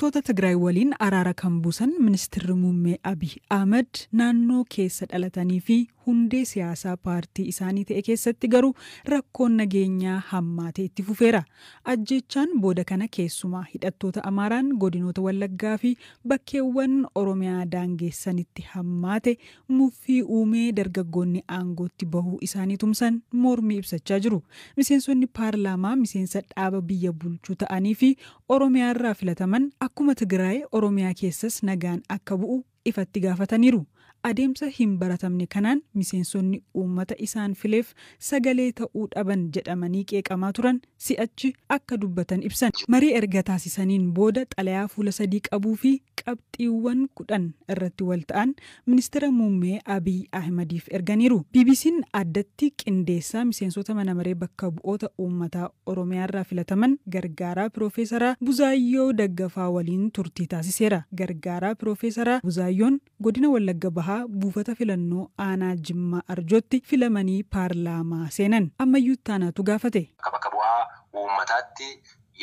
Mormitoota Tigraay waliin araara kan buusan Ministeerri Muummee Abiy Ahmed naannoo keessa dhalatanii fi hundee siyaasaa paartii isaanii ta'e keessatti garuu rakkoon nageenyaa hammaatee itti fufeera. Ajjeechaan booda kana keessumaa hidhattoota Amaaraan godinoota Wallaggaa fi bakkeewwan Oromiyaa daangeessanitti hammaate muffii uumee dargaggoonni aangootti bahuu isaanii tumsan mormii ibsachaa jiru. Miseensonni paarlaamaa miseensa dhaaba biyya bulchuu ta'anii fi Oromiyaarraa filataman akkuma Tigraay Oromiyaa keessas nagaan akka bu'u ifatti gaafataniiru. Adeemsa hin baratamne kanaan miseensonni uummata isaan fileef sagalee ta'uu dhaban jedhamanii qeeqamaa turan si'achi akka dubbatan ibsan. Marii erga taasisaniin booda xalayaa fuula 3 qabuu fi qabxiiwwan 10 irratti wal ta'an Ministeera Muummee Abiy Ahmediif erganiiru. BBC'n addatti qindeessaa miseensota mana maree bakka bu'oota uummataa Oromiyaarraa filataman gargaaraa Piroofeesara Buzaayyoo Daggafaa waliin turtii taasiseera. Gargaaraa Piroofeesara Buzaayyoon godina Wallagga Bahaa buufata filannoo aanaa Jimmaa Arjootti filamanii paarlaamaa seenan. Ammayyuu taanaatu gaafate. Bakka bu'aa uummataatti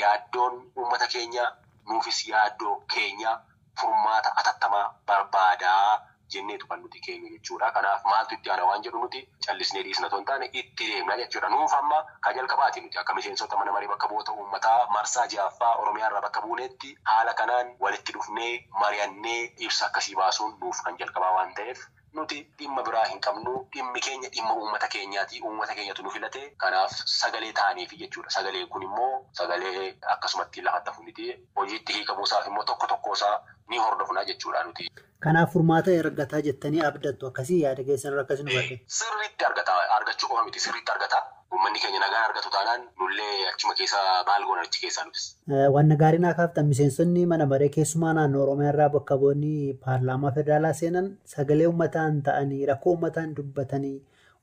yaaddoon uummata keenya nuufis yaaddoo keenya furmaata atattamaa barbaadaa jenneetu kan nuti keenya jechuudha. Kanaaf maaltu itti aana waan jedhu nuti callisnee dhiisna otoo hin taane itti deemna jechuudha. Nuuf amma kan jalqabaati nuti akka miseensota mana maree bakka bu'oota uummataa marsaa 6ffaa Oromiyaarraa bakka buunetti haala kanaan walitti dhufnee mari'annee ibsa akkasii baasuun nuuf kan jalqabaa waan ta'eef nuti dhimma biraa hin qabnu. Dhimmi keenya dhimma uummata keenyaati. Uummata keenyatu nu filate. Kanaaf sagalee ta'aniifi jechuudha. Sagaleen kun immoo sagalee akkasumatti lafatti hafu miti. Hojiitti hiikamuusaaf immoo tokko tokkoosaa ni hordofna jechuudha nuti. Kanaaf furmaata argataa jettanii abdattu akkasii yaada keessan irra akkasii nu barre. Sirriitti argata, argachuu qofa miti, sirriitti argata. Uummanni keenya nagaan argatu taanaan nullee achuma keessaa maal goona achi keessaa nutis. Wanna gaarii naa kaaftan miseensonni mana maree keessumaa naannoo Oromiyaa irraa bakka bu'oonni paarlaamaa federaalaa seenan sagalee uummataan ta'anii rakkoo uummataan dubbatanii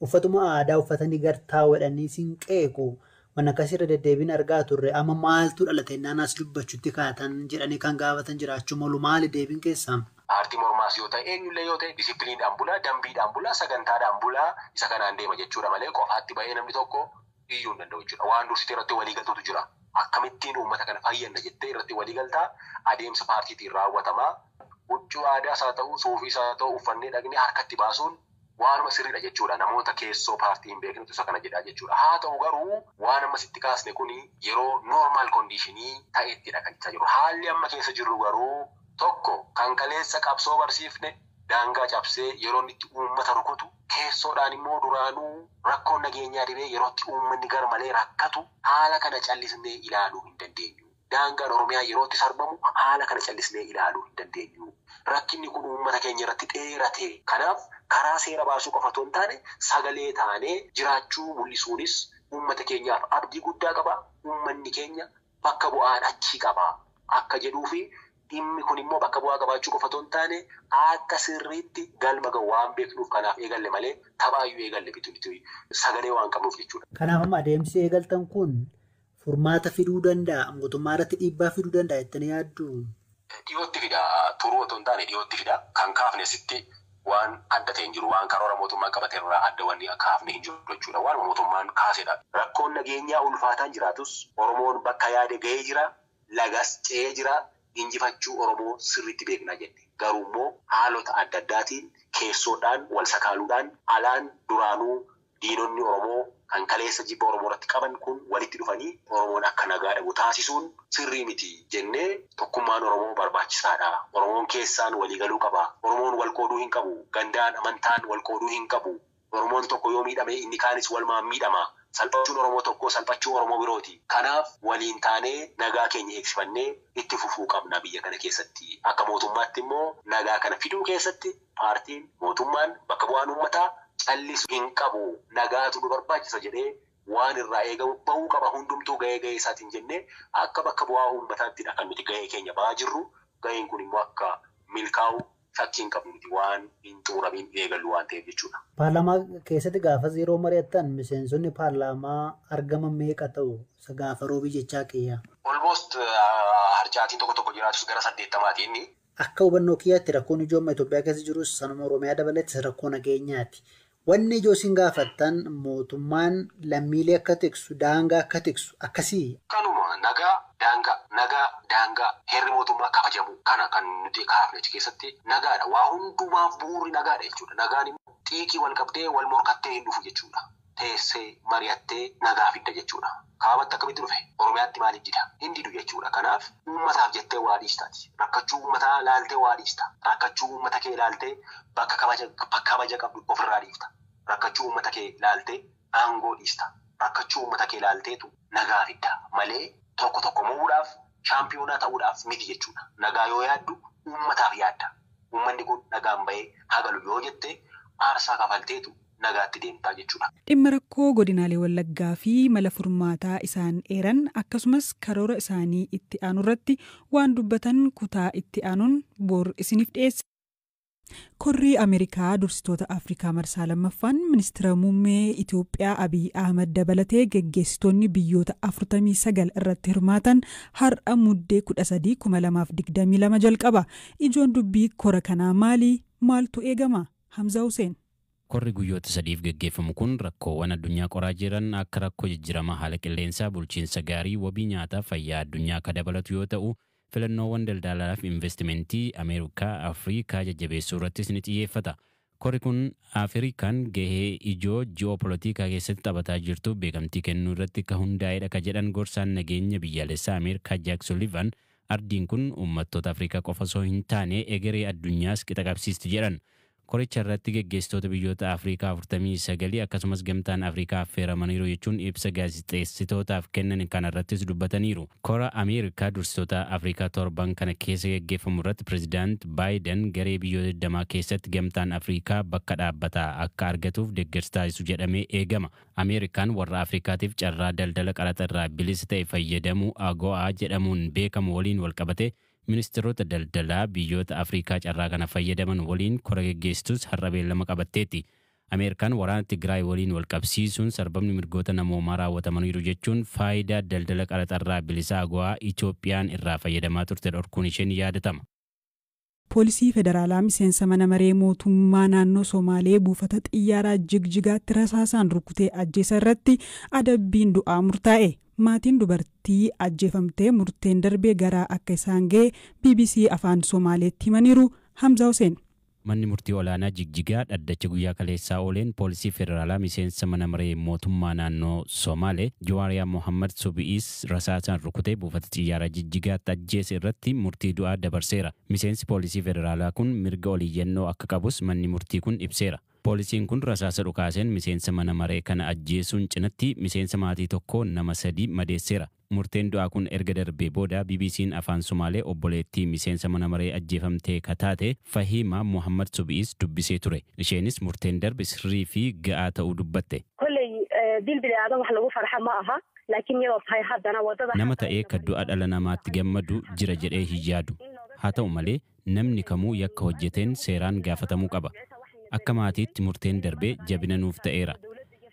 uffatuma aadaa uffatanii gartaa'uudhanii siin qeequ. Wanna akkasii irra deddeebiin argaa turre amma maaltu dhalate naannaas dubbachuutti kaatan jedhanii kan gaafatan jiraachuu malu maali deebiin keessaa? Paartii mormaas yoo ta'e eenyullee yoo ta'e disipiliinidhaan bulaa, dambiidhaan bulaa, sagantaadhaan bulaa isa kanaan deema jechuudha malee qofaatti ba'ee namni tokko iyyuu hin danda'u jechuudha. Waan dursitee irratti walii galtuutu jira. Akkamittiin uummata kana fayyadna jettee irratti walii galtaa adeemsa paartiitiin raawwatamaa. Huccuu aadaas haa ta'u, suufiis haa ta'u uffannee dhaqnee harkatti baasuun waanuma sirriidha jechuudha. Namoota keessoo paartii hin beeknetu isa kana jedhaa jechuudha. Haa ta'u garuu waan amma sitti kaasne kuni yeroo normal conditionii ta'ettidha kan isaa jiru. Haalli amma keessa jirru garuu tokko kan kaleessa qabsoo barsiifne daangaa cabsee yeroo inni itti uummata rukutu keessoodhaan immoo duraanuu rakkoon nageenyaa dhibee yeroo itti uummanni garmalee rakkatu haala kana callisnee ilaaluu hin dandeenyu. Daangaan Oromiyaa yeroo itti sarbamu haala kana callisnee ilaaluu hin dandeenyu. Rakkinni kun uummata keenya irratti dheerate. Kanaaf karaa seera baasuu qofa otoo hin taane sagalee taanee jiraachuu mul'isuunis uummata keenyaaf abdii guddaa qaba. Uummanni keenya bakka bu'aan achii qaba akka jedhuu fi dhimmi kun immoo bakka bu'aa qabaachuu qofa otoo hin taane akka sirriitti galma ga'u waan beeknuuf kanaaf eegalle malee taphaayyuu eegalle miti sagalee waan qabnuuf jechuudha. Kanaaf amma adeemsi eegaltan kun furmaata fiduu danda'a, mootummaa irratti dhiibbaa fiduu danda'a jettanii yaaddu? Dhiyootti fida, turuu otoo hin taane dhiyootti fida. Kan kaafne sitti waan adda ta'e hin jiru, waan karoora mootummaan qabate irraa adda wanni kaafne hin jiru jechuudha. Waanuma mootummaan kaasedha. Rakkoon nageenyaa ulfaataan jiraatus Oromoon bakka yaade ga'ee jira, lagas ce'ee jira. Injifachuu Oromoo sirriitti beekna jenne. Garuu immoo haalota adda addaatiin keessoodhaan wal sakaaluudhaan alaan duraanuu diinonni Oromoo kan kaleessa jibba Oromoo irratti qaban kun walitti dhufanii Oromoon akka nagaa dhabu taasisuun sirrii miti jennee tokkummaan Oromoo barbaachisaadha. Oromoon keessaan waliigaluu qaba. Oromoon wal qooduu hin qabu. Gandaan amantaan wal qooduu hin qabu. Oromoon tokko yoo miidhame inni kaanis walumaan miidhama. Salphachuun Oromoo tokko salphachuu Oromoo birooti. Kanaaf waliin taanee nagaa keenya eegsifannee itti fufuu qabna biyya kana keessatti. Akka mootummaatti immoo nagaa kana fiduu keessatti paartiin mootummaan bakka bu'aan uummataa callisuu hin qabu. Nagaatu nu barbaachisa jedhee waan irraa eegamu bahuu qaba. Hundumtuu gahee gahee isaatiin jennee akka bakka bu'aa uummataattidha kan nuti gahee keenya bahaa jirru. Gaheen kun immoo akka milkaa'u shakkii hin qabnu miti waan hin xumuramiin eegallu waan ta'eef jechuudha. Paarlaamaa keessatti gaafas yeroo mari'attan miseensonni paarlaamaa argaman meeqa ta'u? Isa gaafa roobii jechaa kiyya. Almost harcaatiin tokko tokko jiraatus gara 80 inni. Akka hubannoo kiyyaatti rakkoon ijoo amma Itoophiyaa keessa jirus sanuma Oromiyaa dabalattis rakkoo nageenyaati. Wanni ijoo isin gaafattan mootummaan lammiilee akka tiksu, daangaa akka tiksu akkasii. Kanuma nagaa daangaa, nagaa daangaa, heerri mootummaa kabajamu kana kan nuti kaafne achi keessatti nagaadha. Waa hundumaaf bu'uurri nagaadha jechuudha. Nagaan immoo xiiqii wal qabdee wal morkattee hin dhufu jechuudha. Teessee mari'attee nagaa fidda jechuudha. Kaabatti akkamitti dhufe? Oromiyaatti maaliif dida? Hin didu jechuudha. Kanaaf uummataaf jettee waa dhiistaati. Rakkachuu uummataa laaltee waa dhiista. Rakkachuu uummata kee laaltee bakka kabaja qabdu ofirraa dhiifta. Rakkachuu uummata kee laaltee aangoo dhiista. Rakkachuu uummata kee laalteetu nagaa fidda malee tokko tokko mo'uudhaaf shaampiyoonaa ta'uudhaaf miti jechuudha. Nagaa yoo yaaddu uummataaf yaadda. Uummanni kun nagaan bahee hagalu yoo jette aarsaa kafalteetu nagaatti deemtaa jechuudha. Dhimma rakkoo godinaalee Wallaggaa fi mala furmaataa isaan eeran akkasumas karoora isaanii itti aanu irratti waan dubbatan kutaa itti aanuun bor isiniif dhiyeessa. Korrii Ameerikaa dursitoota Afrikaa marsaa lammaffaan ministeera muummee Itoophiyaa Abiy Ahmed dabalatee geggeessitoonni biyyoota 49 irratti hirmaatan har'a muddee 13/2022 jalqaba. Ijoon dubbii kora kanaa maali? Maaltu eegama? Hamza Hussein. Korri guyyoota sadiif geggeeffamu kun rakkoowwan addunyaa qoraa jiran akka rakkoo jijjiirama haala qilleensaa, bulchiinsa gaarii, wabii nyaataa, fayyaa addunyaa akka dabalatu yoo ta'u, filannoowwan daldalaaf investimentii Ameerikaa Afrikaa jajjabeessuu irrattis ni xiyyeeffata. Korri kun Afrikaan gahee ijoo ji'oopolootikaa keessatti taphataa jirtu beekamtii kennuu irratti kan hundaa'edha ka jedhan gorsaan nageenya biyyaalessaa Ameerikaa Jaak Sullivan, ardiin kun uummattoota Afrikaa qofa osoo hin taane egeree addunyaas qixa qabsiisti jedhan. Koricha irratti geggeessitoota biyyoota Afrikaa 49 akkasumas gamtaan Afrikaa affeeramaniiru jechuun ibsa gaazexeessitootaaf kennan kanarrattis dubbataniiru. Kora Ameerikaa dursitoota Afrikaa torban kana keessa geggeeffamu irratti Pireezidaant Baayiden garee biyyoota 20 keessatti gamtaan Afrikaa bakka dhaabbataa akka argatuuf deeggarsa taasisu jedhamee eegama. Ameerikaan warra Afrikaatiif carraa daldala qaraxa irraa bilisa ta'e fayyadamuu AGOA jedhamuun beekamu waliin walqabate ministeerota daldalaa biyyoota Afrikaa carraa kana fayyadaman waliin kora geggeessitus har'a beellama qabatteetti. Ameerikaan waraana Tigraay waliin wal qabsiisuun sarbamni mirgoota namoomaa raawwatamaniiru jechuun faayidaa daldala qaraxarraa bilisaa AGOA Itoophiyaan irraa fayyadamaa turte dhorkuun isheen yaadatama. Poolisii federaalaa miseensa mana maree mootummaa naannoo Somaalee buufata xiyyaaraa Jigjigaatti rasaasaan rukutee ajjeesa irratti adabbiin du'aa murtaa'e. Maatiin dubartii ajjeefamtee murteen darbee garaa akka isaan ga'e BBC afaan Somaaleetti himaniiru. Hamza Hussein. Manni murtii olaanaa Jigjigaa dhaddacha guyyaa kaleessaa ooleen poolisii federaalaa miseensa mana maree mootummaa naannoo Somaalee Jawaariyaa Mohammad Subi'is rasaasaan rukutee buufata xiyyaaraa Jigjigaatti ajjeese irratti murtii du'aa dabarseera. Miseensi poolisii federaalaa kun mirga oliyyannoo akka qabus manni murtii kun ibseera. Poolisiin kun rasaasa dhukaaseen miseensa mana maree kana ajjeesuun cinatti miseensa maatii tokkoo nama 3 madeesseera. Murteen du'aa kun erga darbee booda BBC'n afaan Somaalee obboleettii miseensa mana maree ajjeefamtee kataate Fahiima Mohammad Subi'is dubbisee ture. Isheenis murteen darbe sirrii fi ga'aa ta'uu dubbatte. Nama ta'ee kan du'a dhala namaatti gammadu jira jedhee hin yaadu. Haa ta'u malee namni kamuu yakka hojjeteen seeraan gaafatamuu qaba. Akka maatiitti murteen darbee jabina nuuf ta'eera.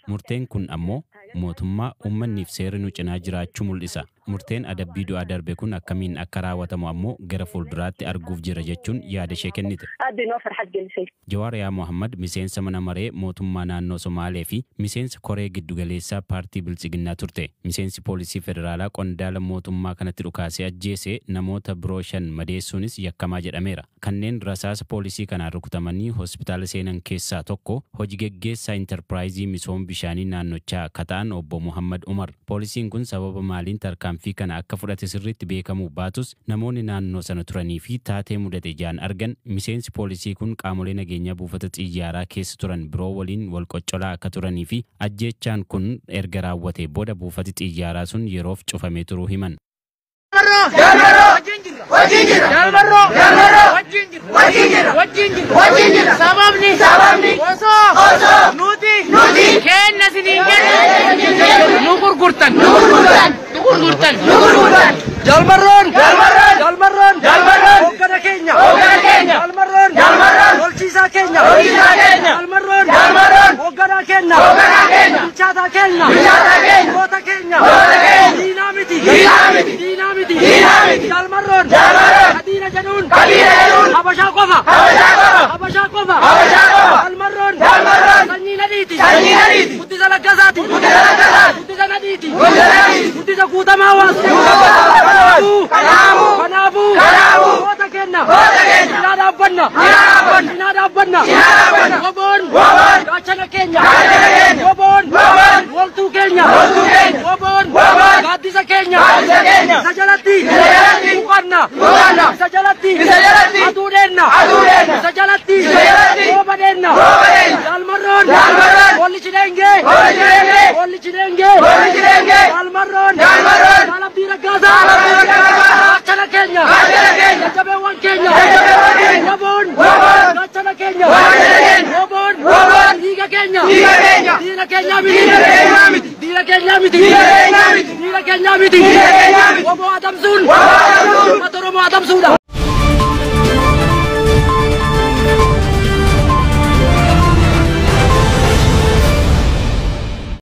Murteen kun ammoo mootummaa uummanniif seerri nu cinaa jiraachuu mul'isa. Murteen adabbii du'aa darbe kun akkamiin akka raawwatamu ammoo gara fuulduraatti arguuf jira jechuun yaada ishee kennite. Jawaariyaa Mohammad miseensa mana maree mootummaa naannoo Somaalee fi miseensa koree giddugaleessaa paartii Biltsiginnaa turte. Miseensi poolisii federaalaa qondaala mootummaa kanatti dhukaasee ajjeese namoota biroo 5 madeessuunis yakkamaa jedhameera. Kanneen rasaasa poolisii kanaan rukutamanii hospitaala seenan keessaa tokko hojii geggeessaa intarpiraayizii misooma bishaanii naannochaa akka ta'an obbo Mohammad Umar. Poolisiin kun sababa maaliin tarkaanfii kana akka fudhate sirriitti beekamuu baatus namoonni naannoo sana turanii fi taatee mudate ijaan argan miseensi poolisii kun qaamolee nageenyaa buufata xiyyaaraa keessa turan biroo waliin wal qoccolaa akka turanii fi ajjeechaan kun erga raawwate booda buufati xiyyaaraa sun yeroof cufamee turuu himan. Jalmarroon Jalmarroon Jalmarroon hoggana keenya hoggana keenya Jalmarroon Jalmarroon lolchiisaa keenya lolchiisaa keenya Jalmarroon Jalmarroon hoggana keenya hoggana keenya bilchaataa keenya bilchaataa keenya goota keenya goota keenya diinaa miti diinaa miti diinaa miti diinaa miti Jalmarroon Jalmarroon kadiina jedhuun kadiina jedhuun Habashaa qofa Habashaa qofa Habashaa qofa Habashaa qofa Jalmarroon Jalmarroon sanyii Gaachana keenya. WBOn. Loltuu keenya. WBOn. Gaaddisa keenya. Isa jalatti. Tuqanna. Isa jalatti. Aduu deenna. Isa jalatti. Rooba deenna. Jaalmarroon. Boollichi dheengee. Boollichi dheengee. Jaalmarroon. Jaal Abdii Raggaasaa. Gaachana keenya. Jajjabeewwan keenya. WBOn. Gaachana keenya. WBOn. Dhiiga keenya. Diina keenya miti. Diina keenya miti. Diina keenya miti. WBO adamsuun. Uummata Oromoo adamsuudha.